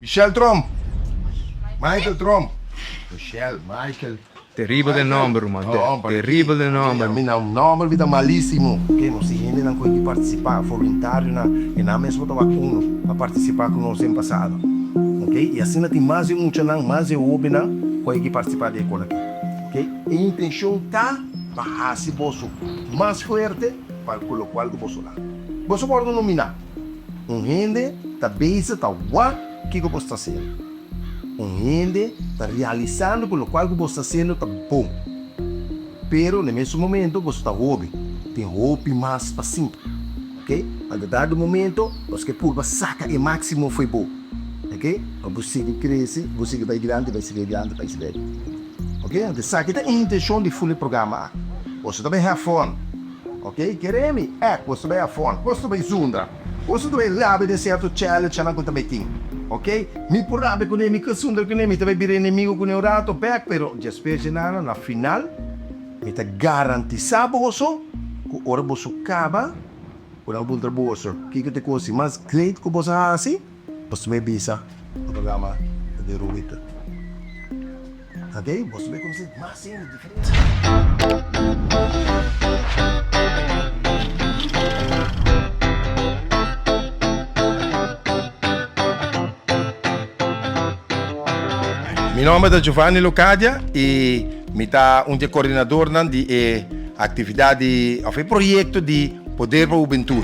Michel Tromp, Michael Tromp, Michel, Michael. Terribel den nomber ruman, terribel den nomber. Mi nan nomber mi ta malisimo. Oke, nos tin hendenan ku a ke partisipá, voluntarionan, e nan mes bo ta wak unu a partisipá ku nos den pasado. Oke, i asina tin mas di muchanan, mas di hóbennan ku a ke partisipá den e kos aki. Oke, e intenshon ta pa hasi boso mas fuerte pa ku lokual ku boso la. Boso por wòrdu nominá. Un hende ta bezig ta wak kiko bo sta hasiendo. Un hende ta realisando ku lokual ku bo sta hasiendo ta bon. Pero na e mesun momento boso ta hopi, tin hopi mas pa siña. Ok? Anto dado momento boso ke purba saka e máksimo fo'i bo. Ok? Pa bo sigui krese, bo sigui bai dilanti, bai sigui dilanti, bai sigui. Ok? Anto esaki ta e intenshon di ful e programa aki. Boso ta bai have fun. Ok, kere mi ek boso ta bai afon, boso ta bai zundra, boso ta bai rabia den sierto challengenan ku ta bai tin. Ok, mi por rabia kuné, mi ka zundra kuné, mi ta bai bira enemigo kuné un rato bek, pero despues di nada na final mi ta garantisa boso ku ora boso kaba, ku nan puntra boso kiko ta e kos di mas great ku boso a hasi, boso ta bai bisa e programa di Ruwita. Ok, boso ta bai konosé mas hende diferente. Mi nomber ta Giovanni Locadia y mi ta un di e coordinadornan di e actividad di of e proyecto di Poder pa Hubentud.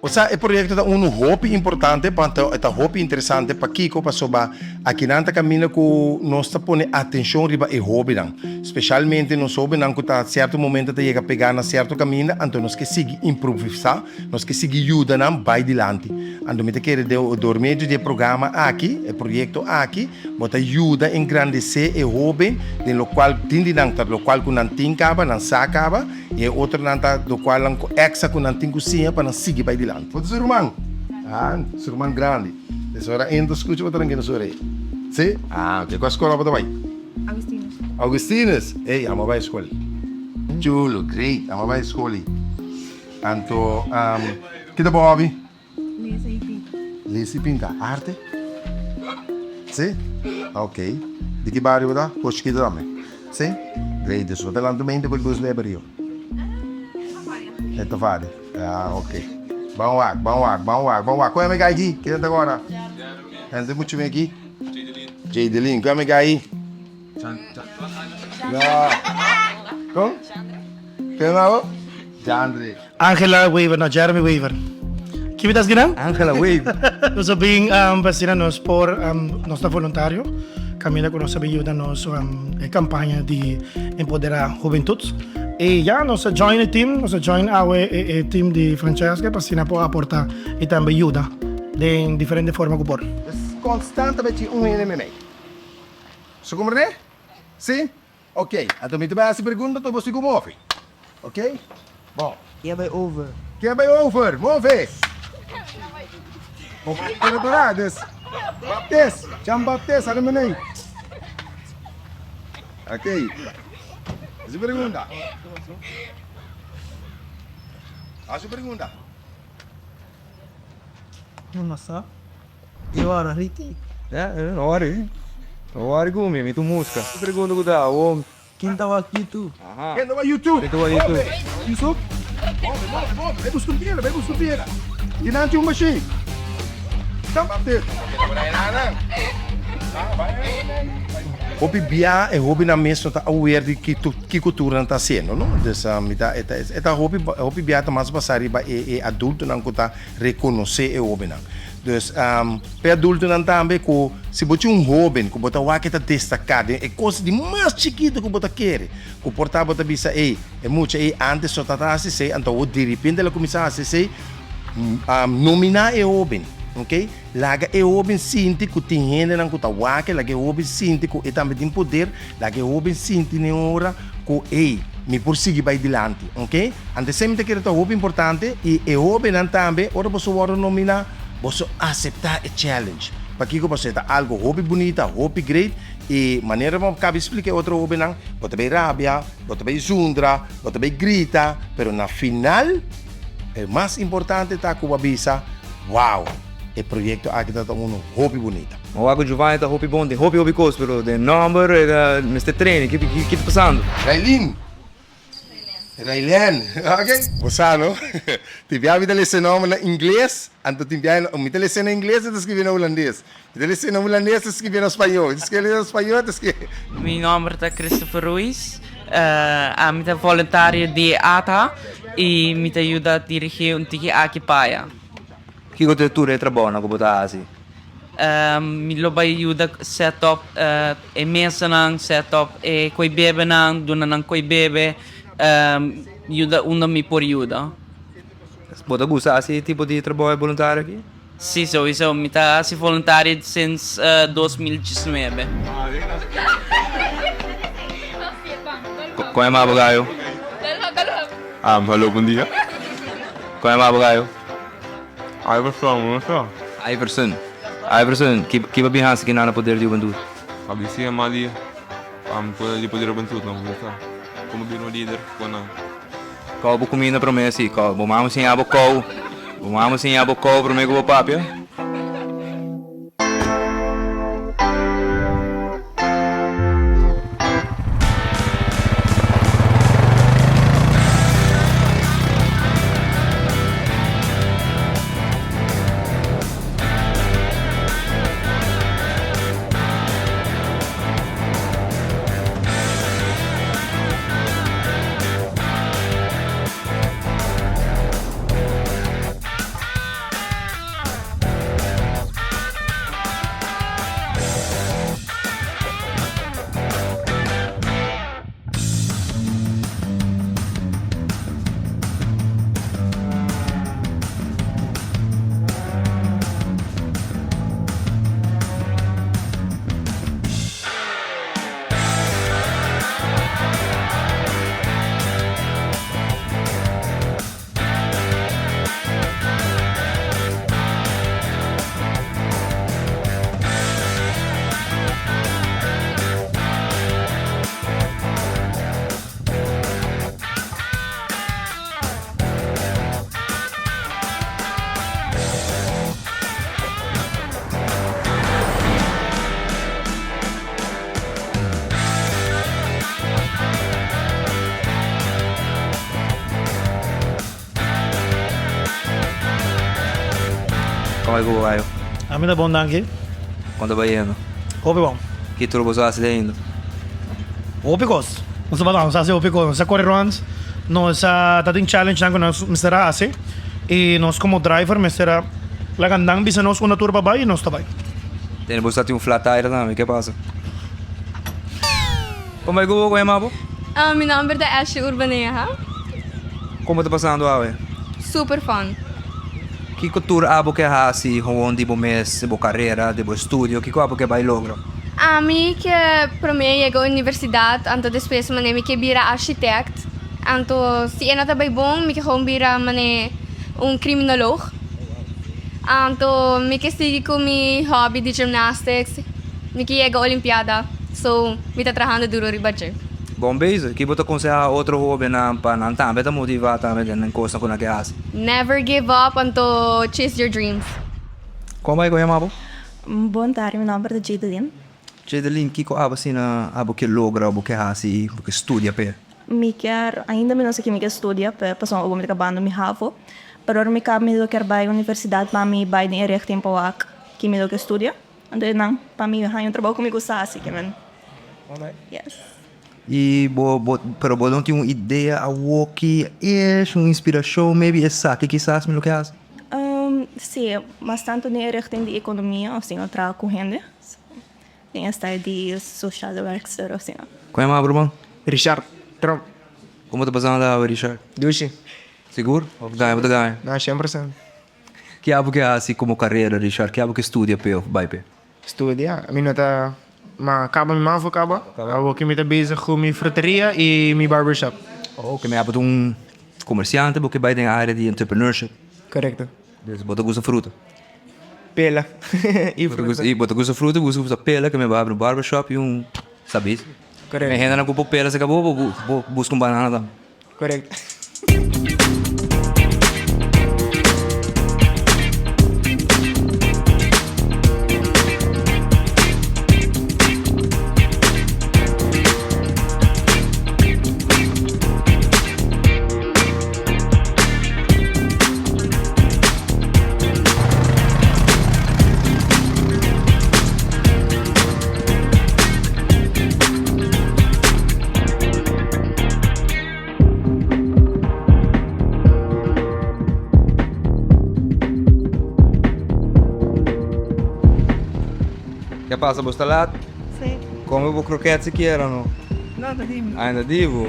Osea e proyekto ta unu hopi importante panto e ta hopi interesante pakiko pasobra akinan ta kaminda ku nos ta pone atenshon riba e hobennan speshalmente nos hobennan ku ta sierto momento ta yega pegá na sierto kaminda anto nos ke sigui improvisá nos ke sigui yuda nan bai dilanti anto mi ta kere dor medio di e programa aki e proyekto aki bo ta yuda engrandesé e hoben den lokual tin di nan ta lokual ku nan tin kaba nan sa kaba. I e otronan ta lokualnan ku eksa ku nan tin ku siña pa nan sigui bai dilanti. Bo ta su ruman? Ah, su ruman grandi. Es ora N ta skucha bo ta ranke na su orea. Si? Ah, oke. Kua skola bo ta bai? Augustinus. Augustinus? Ey, amo bai skol. Chulo, great. Amo bai skol ei. Anto, ki ta bo hobby? Lesa y pinta. Lesa y pinta. Arte? Si? Ok. Di ki bario bo ta? Pos chikito tambe? Si? Great. Dus bo ta lanta mente ku e bus leba rio? E ta fari. Ah, ok. Ban wak, ban wak, ban wak, ban wak. Ku eme kai aki? Kende ta gora? Hende muchu mi aki? Jadelin. Ku eme kai? No. Kon? Kende na bo? Jandre. Angela Wever, no Jeremy Wever. Ki mi ta haci nan? Angela Wever. Nos a bin pa asina nos por, nos ta voluntario, caminda cu nos a bin yuda nos e campaña di empodera hubentud. Y ya nos a join e team, nos a join awe e team di Francesca pa asina por aporta y tambe yuda den diferente forma cu por. Constantemente un hende memey. Su comprende? Si? Ok, anto mi ta bai hasi pregunta anto bo sigu move. Ok? Bon. Ke a bai over? Ke a bai over? Move! Bo prepará dus. Baptes, Jan Baptes, a menei. Ok. Hasi pregunta. Hasi pregunta. No sa. E ora riti. Ya, no worry. No worry ku mi, mi ta muska. E pregunta ku ta awor. Ken ta wak YouTube? Aha. Ken ta wak YouTube? Ken ta wak YouTube? Yusuf? Move, move, move. Bai buska un piedra, bai buska un piedra. Kinan tin un machine. Hopi bia e hopinan mes no ta aware di kiko tur nan ta hasiendo, no? Dus mi ta e ta hopi hopi bia ta mas basa riba e e adultonan ku ta rekonosé e hobennan. Dus pa e adultonan tambe ku si bo tin un hoben ku bo ta wak e ta destaká den e kos di mas chikitu ku bo ta kere ku por ta bo ta bisa ey e mucha ey antes no ta ta hasi esei anto awor diripente el a kuminsá hasi esei nominá e hoben ok laga e hoben sinti ku tin hendenan ku ta wak e laga e hoben sinti ku e tambe tin poder laga e hoben sinti den ora ku ey mi por sigui bai dilanti ok anto esei mi ta kere ta hopi importante y e hobennan tambe ora boso wòrdu nominá boso aseptá e challenge pakiko pasobra e ta algo hopi bunita hopi great y manera bo a kaba di splika e otro hobennan bo ta bai rabia bo ta bai zundra bo ta bai grita pero na final e mas importante ta ku bo a bisa. Wow! E proyecto aki ta ta uno hopi bunita. Ma wak ku Giovanni ta hopi bon den hopi hopi kos pero den nomber e ta mester train ki ki ta pasando? Raylin! Raylen! Ok. Bo sa no? Tin bia mi ta lesa e nomber na ingles, anto tin bia mi ta lesa na ingles e ta skribi na hulandes. Mi ta lesa na hulandes e ta skribi na spañó. Mi ta skribi na spañó e ta skribi. Mi nomber ta Christopher Ruiz. Ami ta voluntario di ATA y mi ta yuda dirigi un tiki aki paya. Kiko ta e tur e trabounan ku bo ta hasi? Mi lo bai yuda set up e mesanan, set up e koe bebenan, duna nan koe bebe, yuda unda mi por yuda. Bo ta gusta hasi e tipo di trabou e boluntario aki? Si, souiso. Mi ta hasi voluntario since 2019. Kon e maba gayo? Hallo, bon dia. Kon e maba gayo? Iverson, no sa? Iverson. Iverson, ki ki bo bin hasi ki nan na poder di hubentut? A bin siña mas di poder di poder hubentut no sa. Como bira un lider ku nan. Kou bo kuminda promé si kou. Bo mama siña bo kou. Bo mama siña bo kou promé ku bo papia. Kon bai ku bo bayo? Ami ta bon danki. Kon ta bai yendo? Hopi bon. Ki tur boso hasi te ainda? Hopi kos. Nos ta nos hasi hopi kos. Nos a kore runs, nos a ta tin challengenan ku nos mester a hasi i nos komo driver mester a laga nan bisa nos unda tur pa bai i nos ta bai. Tene boso ta tin un flat tire tambe, ke pasa? Kon bai ku bo? Kon yama bo? Mi nomber ta Ashley Urbaneja. Kon bo ta pasando awe? Super fun. Kiko tur abo ke hasi gewoon di bo mes, di bo karera, di bo estudio? Kiko abo ke bai logra? Ami ke prome yega universidat anto despues mane mi ke bira architect anto si e no ta bai bon mi ke gewoon bira mane un criminoloog anto mi ke sigui ku mi hobby di gymnastics. Mi ke yega olimpiada, so mi ta trahando duro riba dje. Bon bezig. Ki bo ta konsehá otro hóbennan pa nan tambe ta motivá tambe den nan kosnan ku nan ke hasi? Never give up anto chase your dreams. Kon bai ku yama bo? Bon tardi, mi nomber ta Jadeline. Jadeline, kiko abo asina abo ke logra o bo ke hasi, bo ke studia p'e? Mi kier, ainda mi no sa ki mi ke studia p'e pasobra obo mi ta kabando mi havo, pero ora mi kaba mi lo kier bai universidad pa mi bai den e richting pa wak ki mi lo ke studia. Anto e nan pa mi haña un trabou ku mi gusta hasi ke men. Yes. I bo bo pero bo no tin un idea awoki es un inspirashon maybe esaki kisas mi lo ke hasi? Si, mas tantu den e richting di ekonomia of si no traha ku hende. Den e style di sociale werkster of asina. Kon yama bo ruman? Richard Trump. Komo ta pasando awe Richard? Dushi. Sigur? Of gaña bo ta gaña? Na 100%. Ke abo ke hasi komo karera, Richard? Ke abo ke studia p'e of bai p'e? Studia? Mi no ta, ma kaba mi mavo kaba. Awor ke mi ta bezig ku mi fruteria i mi barbershop. Oh, ke mi abo ta un komersiante, bo ke bai den area di entrepreneurship. Korekto. Dus bo ta gusta fruta? Pela i fruta. I bo ta gusta fruta, bo gusta pela, ke mi abo habri un barbershop i un sabis. Korekto. E hendenan ku por pela serka bo, bo buska un banana tambe. Correcto. Ke pasa bo sta lat? Si. Come bo kroket sikiera no? No, ta di mi. Ay ta di bo.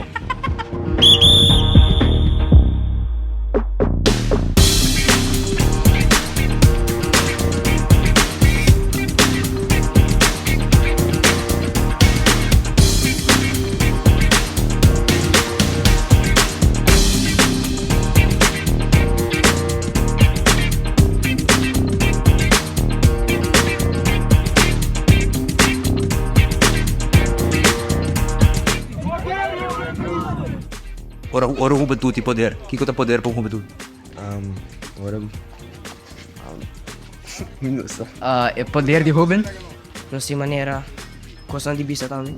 Ora ora hubentud tin poder, kiko ta poder pa un hubentud? Ora mi no sa. E poder di hoben. Nos tin manera kosnan di bisa tambe.